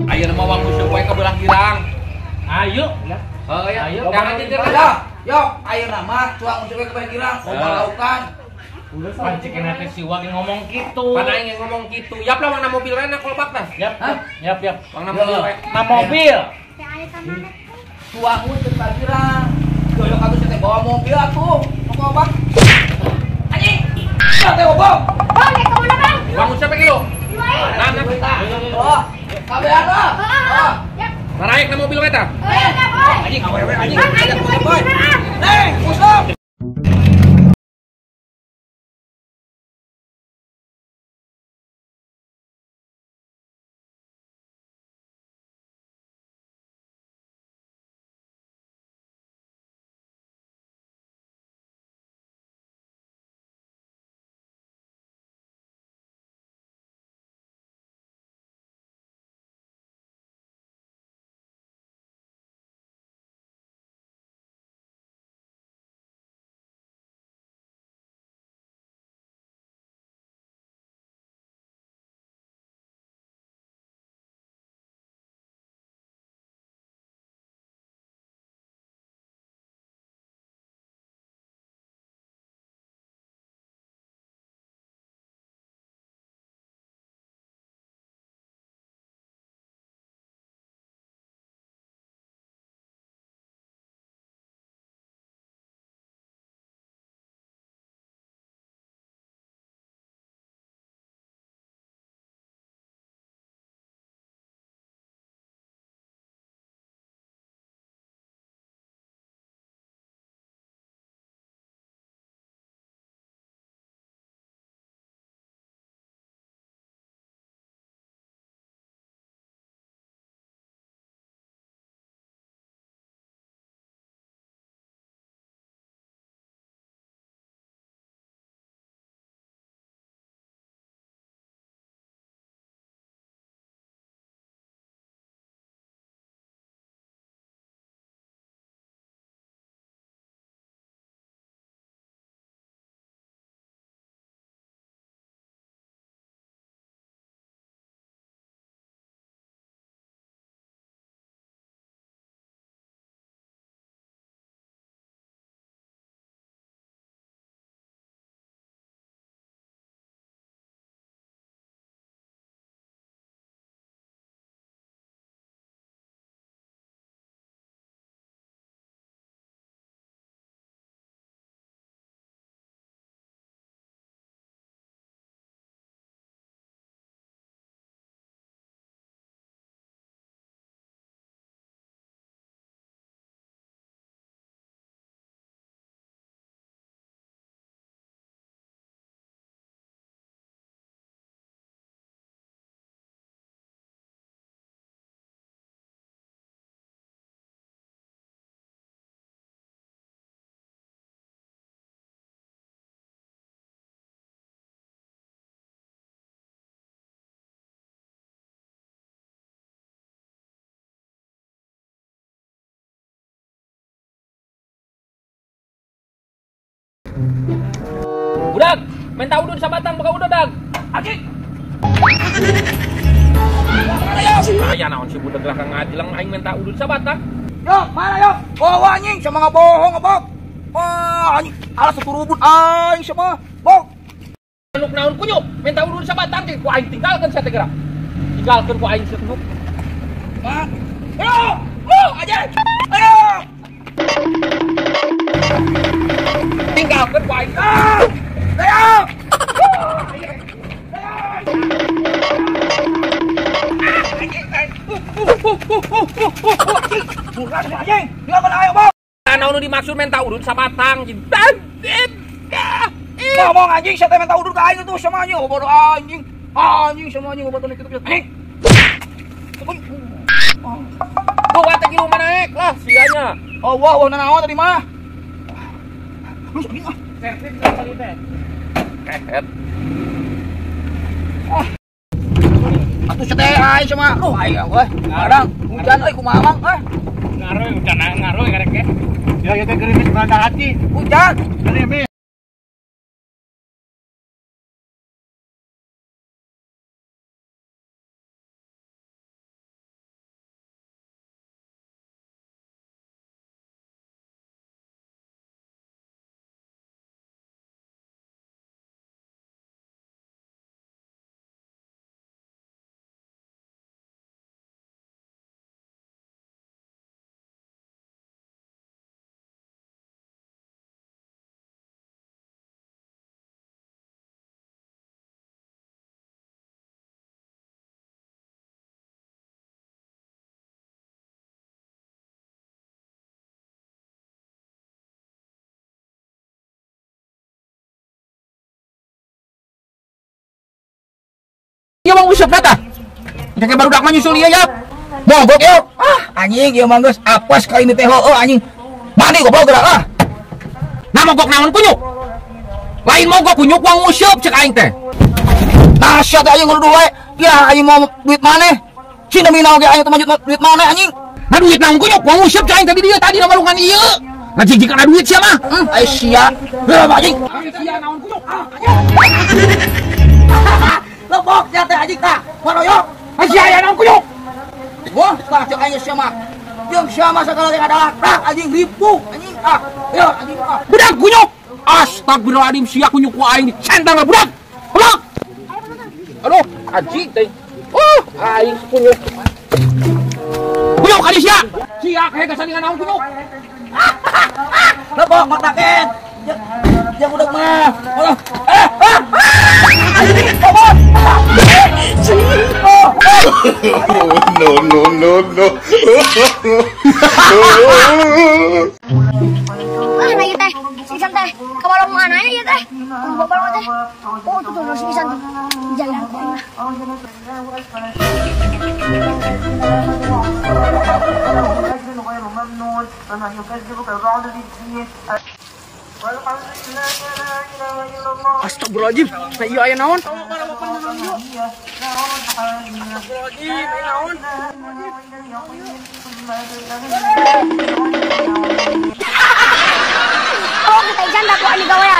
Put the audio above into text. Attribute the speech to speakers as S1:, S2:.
S1: Ayo nama wang musuh poe ka belah girang.
S2: Ayo.
S1: Oh ya.
S2: Ayo.
S1: Jangan jejer
S3: lah. Yo, ayo nama cuang musuh poe ka belah girang, komal lautan.
S2: Pancik teh si Wang ngomong kitu.
S1: Pan aing ngomong kitu. Yap lah wang na mobil rena kolbak tah.
S2: Yap. Yap yap.
S1: Wang na mobil we.
S2: Na mobil.
S3: Cuang musuh ka girang. Doyok atuh teh bawa mobil atuh. Kolbak. Anjing. Teh bobok.
S4: Bang, ka mana Bang?
S1: Wang musuh poe kitu.
S4: Nah,
S3: nah. Kabehan lah.
S4: Yap.
S1: Maraik na mobil we tah.
S3: Anjing awewe anjing.
S4: Neng,
S3: usap.
S1: Budak, minta udud sabatang buka udud dag. Aki. Aya naon si budak lah kang ngajeleng aing minta udud sabatang.
S3: Yo, mana yo? Bawa anjing sama ngabohong ngebok. Wah, anjing alas turubun aing sama. Bok.
S1: Manuk naon kunyuk, minta udud sabatang ku aing tinggalkeun sia teh geura. Tinggalkeun ku aing sia teh.
S3: Pak. Ayo, oh, aja. Ayo.
S1: Tinggalkeun ku aing.
S3: Ayo.
S1: Naon nu dimaksud minta udud sabatang?
S3: Ngomong anjing, saya minta udud ka aing tuh sama anjing, bodoh anjing. Anjing sama anjing bodoh kitu anjing.
S1: Bawa teh kieu naik lah sianya.
S3: Oh, wah, wah nanaon tadi mah. Lu anjing ah.
S2: Servis kali teh.
S1: Kehet.
S3: Ah. Atuh teh aing sama lu aing euy. Kadang hujan euy kumaha mang euy.
S2: Ngaruh hujan ngaruh karek ge. Ya ya teh gerimis beranda hati.
S3: Hujan.
S2: Gerimis.
S1: Ieu mah useup tah. Engke barudak mah nyusul ieu yap.
S3: Mogok yuk. Ah, anjing ieu mah geus apes ka ini teh heueuh anjing. Mandi goblok geura ah.
S1: Nah mogok naon kunyuk? Lain mogok kunyuk wang useup cek aing teh.
S3: Nah sia teh anjing nguduh wae. Ya anjing mau duit maneh. Cina mina oge aing teh manjut duit maneh anjing.
S1: Nah duit naon kunyuk? Wang useup cek aing tadi dia tadi na walungan ieu. Ngajig kana duit sia mah.
S3: Ai sia. Heuh anjing.
S1: Sia naon kunyuk? Ah
S3: anjing. Lebok sia teh anjing tah. Waroyok.
S1: Ai sia aya naon kunyuk?
S3: Wah, tah cek aing sia mah. Jeung sia mah sagala ge adalah tah anjing ripuh anjing ah. Yo anjing ah.
S1: Budak kunyuk. Astagfirullahaladzim sia kunyuk ku aing dicentang lah budak. Budak. Aduh, anjing teh. Oh, aing kunyuk. Kunyuk kali sia. Sia kayak gasandingan naon kunyuk.
S3: Lebok mataken. Jeung budak mah. Eh, ah. Anjing, bobot.
S5: No, no, no, no.
S4: Mana ieu teh? Si Isan teh, ka balong mana ieu teh? Tunggu balong teh. Oh, tuh tuh si Isan tuh. Jalan ku aing.
S3: Astagfirullahaladzim, teh ieu aya naon? Astagfirullahaladzim, aya naon?
S4: Oh, kita Isan dah ku aing gawean.